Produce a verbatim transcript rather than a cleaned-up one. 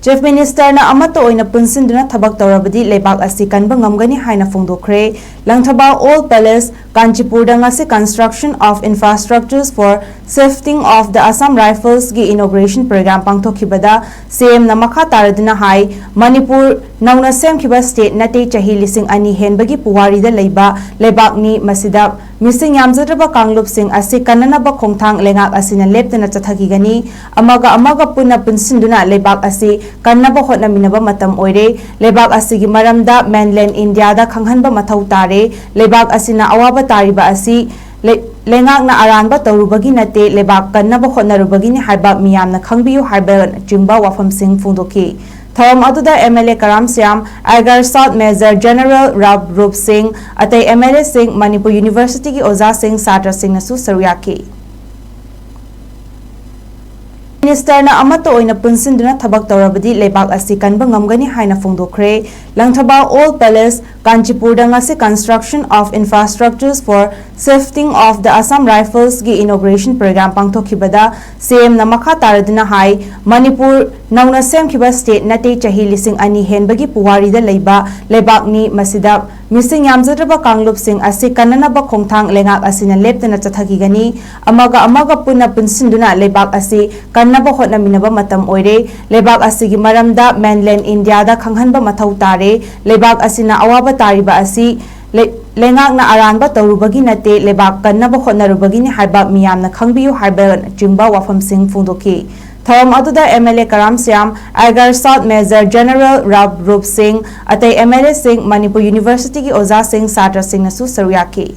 Chief Minister ꯅ ꯑꯃꯠꯇ ꯑꯣꯏꯅ ꯄꯨꯟꯁꯤꯟꯗꯨꯅ ꯊꯕꯛ ꯇꯧꯔꯕꯗꯤ ꯂꯩꯕꯥꯛ ꯑꯁꯤ ꯀꯟꯕ ꯉꯝꯒꯅꯤ ꯍꯥꯏꯅ ꯐꯣꯡꯗꯣꯛꯈ꯭ꯔꯦ꯫ ꯂꯪꯊꯕꯥꯜ Old Palace, ꯀꯥꯟꯆꯤꯄꯨꯔꯗ ꯉꯁꯤ Construction of Infrastructures for Safeguarding of the Assam Rifles ꯒꯤ inauguration program ꯄꯥꯡꯊꯣꯛꯈꯤꯕꯗ C M ꯅ ꯃꯈꯥ ꯇꯥꯔꯗꯨꯅ ꯍꯥꯏ, ꯃꯅꯤꯄꯨꯔ ꯅꯧꯅ ꯁꯦꯝꯈꯤꯕ state ꯅꯠꯇꯦ, ꯆꯍꯤ ꯂꯤꯁꯤꯡ ꯑꯅꯤ ꯍꯦꯟꯕꯒꯤ ꯄꯨꯋꯥꯔꯤꯗ ꯂꯩꯕ ꯂꯩꯕꯥꯛꯅꯤ꯫ ꯃꯁꯤꯗ ꯃꯤꯁꯤꯡ ꯌꯥꯝꯖꯗ꯭ꯔꯕ ꯀꯥꯡꯂꯨꯞꯁꯤꯡ ꯑꯁꯤ ꯀꯟꯅꯅꯕ ꯈꯣꯡꯊꯥꯡ ꯂꯩꯉꯥꯛ ꯑꯁꯤꯅ ꯂꯦꯞꯇꯅ ꯆꯠꯊꯈꯤꯒꯅꯤ꯫ ꯑꯃꯒ ꯑꯃꯒ ꯄꯨꯟꯅ ꯄꯨꯟꯁꯤꯟꯗꯨꯅ ꯂꯩꯕꯥꯛ ꯑꯁꯤ ꯀꯟꯅꯕ ꯍꯣꯠꯅꯃꯤꯟꯅꯕ ꯃꯇꯝ ꯑꯣꯏꯔꯦ꯫ ꯂꯩꯕꯥꯛ ꯑꯁꯤꯒꯤ ꯃꯔꯝꯗ mainland India ꯗ ꯈꯪꯍꯟꯕ ꯃꯊꯧ ꯇꯥꯔꯦ꯫ ꯂꯩꯕꯥꯛ ꯑꯁꯤꯅ ꯑꯋꯥꯕ ꯇꯥꯔꯤꯕ ꯑꯁꯤ ꯂꯩ-, ꯂꯩꯉꯥꯛꯅ ꯑꯔꯥꯟꯕ ꯇꯧꯔꯨꯕꯒꯤ ꯅꯠꯇꯦ, ꯂꯩꯕꯥꯛ ꯀꯟꯅꯕ ꯍꯣꯠꯅꯔꯨꯕꯒꯤꯅ ꯍꯥꯏꯕ ꯃꯤꯌꯥꯝꯅ ꯈꯪꯕꯤꯌꯨ ꯍꯥꯏꯕꯅꯆꯤꯡꯕ ꯋꯥꯐꯝꯁꯤꯡ ꯐꯣꯡꯗꯣꯛꯈꯤ꯫ ꯊꯧꯔꯝ ꯑꯗꯨꯗ M L A Karam Shyam, Agar South Major General ꯔꯥꯞ ꯔꯨꯞ ꯁꯤꯡ, ꯑꯇꯩ M L A ꯁꯤꯡ, ꯃꯅꯤꯄꯨꯔ University ꯒꯤ ꯑꯣꯖꯥꯁꯤꯡ, ꯁꯥꯇ꯭ꯔꯁꯤꯡꯅꯁꯨ ꯁꯔꯨꯛ ꯌꯥꯈꯤ꯫ Minister ꯅ ꯑꯃꯠꯇ ꯑꯣꯏꯅ ꯄꯨꯟꯁꯤꯟꯗꯨꯅ ꯊꯕꯛ ꯇꯧꯔꯕꯗꯤ ꯂꯩꯕꯥꯛ ꯑꯁꯤ ꯀꯟꯕ ꯉꯝꯒꯅꯤ ꯍꯥꯏꯅ ꯐꯣꯡꯗꯣꯛꯈ꯭ꯔꯦ꯫ ꯂꯪꯊꯕꯥꯜ Old Palace, ꯀꯥꯟꯆꯤꯄꯨꯔꯗ ꯉꯁꯤ Construction of Infrastructures for Safeguarding of the Assam Rifles ꯒꯤ inauguration program ꯄꯥꯡꯊꯣꯛꯈꯤꯕꯗ C M ꯅ ꯃꯈꯥ ꯇꯥꯔꯗꯨꯅ ꯍꯥꯏ, ꯃꯅꯤꯄꯨꯔ ꯅꯧꯅ ꯁꯦꯝꯈꯤꯕ state ꯅꯠꯇꯦ, ꯆꯍꯤ ꯂꯤꯁꯤꯡ ꯑꯅꯤ ꯍꯦꯟꯕꯒꯤ ꯄꯨꯋꯥꯔꯤꯗ ꯂꯩꯕ ꯂꯩꯕꯥꯛꯅꯤ꯫ ꯃꯁꯤꯗ ꯃꯤꯁꯤꯡ ꯌꯥꯝꯖꯗ꯭ꯔꯕ ꯀꯥꯡꯂꯨꯞꯁꯤꯡ ꯑꯁꯤ ꯀꯟꯅꯅꯕ ꯈꯣꯡꯊꯥꯡ ꯂꯩꯉꯥꯛ ꯑꯁꯤꯅ ꯂꯦꯞꯇꯅ ꯆꯠꯊꯈꯤꯒꯅꯤ꯫ ꯑꯃꯒ ꯑꯃꯒ ꯄꯨꯟꯅ ꯄꯨꯟꯁꯤꯟꯗꯨꯅ ꯂꯩꯕꯥꯛ ꯑꯁꯤ ꯀꯟꯅꯕ ꯍꯣꯠꯅꯃꯤꯟꯅꯕ ꯃꯇꯝ ꯑꯣꯏꯔꯦ꯫ ꯂꯩꯕꯥꯛ ꯑꯁꯤꯒꯤ ꯃꯔꯝꯗ mainland India ꯗ ꯈꯪꯍꯟꯕ ꯃꯊꯧ ꯇꯥꯔꯦ꯫ ꯂꯩꯕꯥꯛ ꯑꯁꯤꯅ ꯑꯋꯥꯕ ꯇꯥꯔꯤꯕ ꯑꯁꯤ ꯂꯩ-, ꯂꯩꯉꯥꯛꯅ ꯑꯔꯥꯟꯕ ꯇꯧꯔꯨꯕꯒꯤ ꯅꯠꯇꯦ, ꯂꯩꯕꯥꯛ ꯀꯟꯅꯕ ꯍꯣꯠꯅꯔꯨꯕꯒꯤꯅꯤ ꯍꯥꯏꯕ ꯃꯤꯌꯥꯝꯅ ꯈꯪꯕꯤꯌꯨ ꯍꯥꯏꯕꯅꯆꯤꯡꯕ ꯋꯥꯐꯝꯁꯤꯡ ꯐꯣꯡꯗꯣꯛꯈꯤ꯫ ꯊꯧꯔꯝ ꯑꯗꯨꯗ M L A Karam Shyam, Agar South Major General ꯔꯥꯞ ꯔꯨꯞ ꯁꯤꯡ, ꯑꯇꯩ M L A ꯁꯤꯡ, ꯃꯅꯤꯄꯨꯔ University ꯒꯤ ꯑꯣꯖꯥꯁꯤꯡ, ꯁꯥꯇ꯭ꯔꯁꯤꯡꯅꯁꯨ ꯁꯔꯨꯛ ꯌꯥꯈꯤ꯫